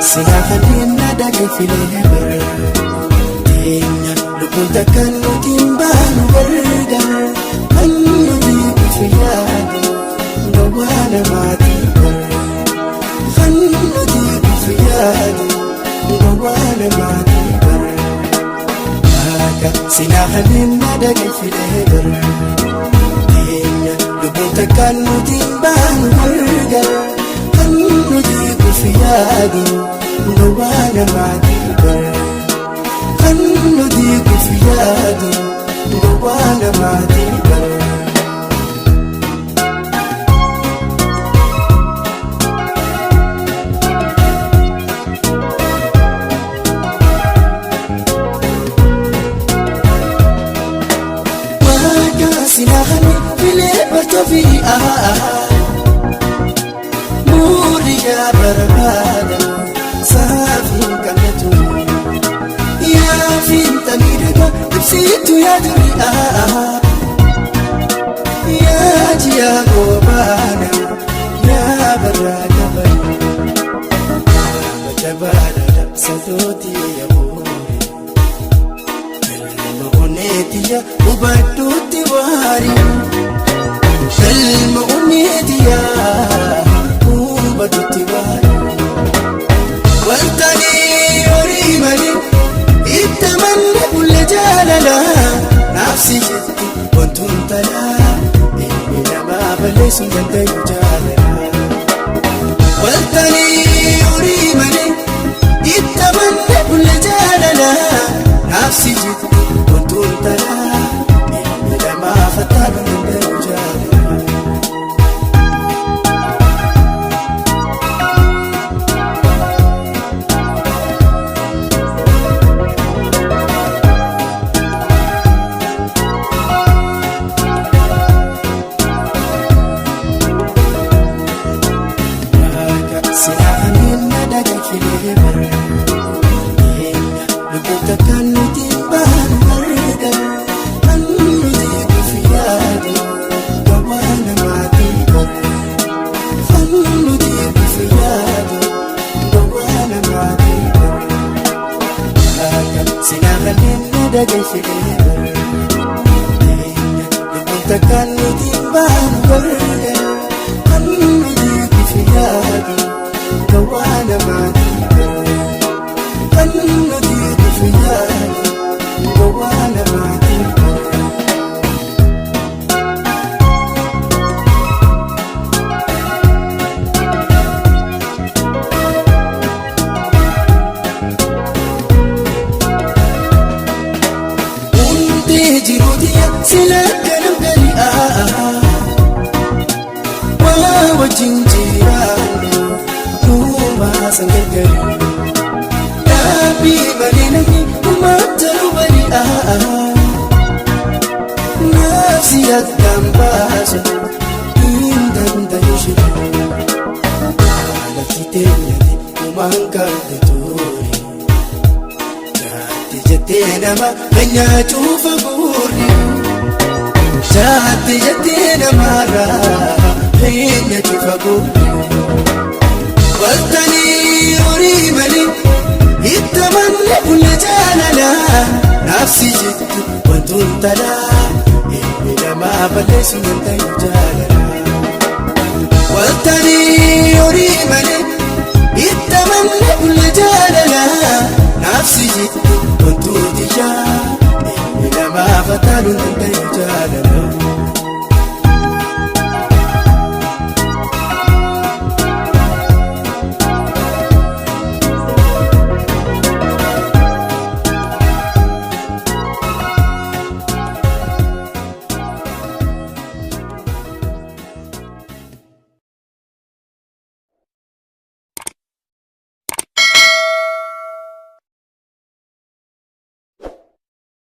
Silaa kanneen daga filee bara teenya lubbuun takka nuti hin baanu gargar kan nuti itti yaadu gowwaa namaatii bara kan nuti itti yaadu gowwaa namaatii bara waaqa silaa kanneen daga filee bara teenya lubbuun takka nuti hin baanu gargar kan nuti itti yaadu gowwaa namaatii bara kan nuti itti yaadu gowwaa namaatii bara. Waaqa silaa kan filee bartoofi muuriyaa barbaada saafiin qabatu yaafiin tamiidhaga ibsitu yaa duri yaa jiyaa goobaana yaa barraa gaban jabaadha dabsatooti yaa buure galma oneetiya hubadhuutti waari galma oneetiya hubadhuutti waari waltanii horii malee itti amanne bulle jaalala naafsi jetti wantuun talaa ilmi namaa balleessuun danda'u jaalala. Waltanii horii malee itti amanne bulle jaalala naafsi jetti wantuun talaa ilmi namaa fattaaluu danda'u jaalala. Hundee jiruutiya sila kanam gari'a waa wajjin jiraannu duuba san gargari dhaabbii malee namni uummata nu bari'a naafsi addaan baasu hin danda'u shiru lafti teenyate uumaan qabde ture. Jaatti jettee nama kan cufa guurri. Jaatti jettee namarraa keenya cufa guurri. Waltanii horii malee itti amanne bulle jaalala naafsi jettu wantuun talaa ilmi namaa balleessuun danda'u jaalala. Waltanii horii malee itti amanne bulle jaalala naafsi jettu wantooti yaa ilmi namaa fataaluun danda'u jaalala.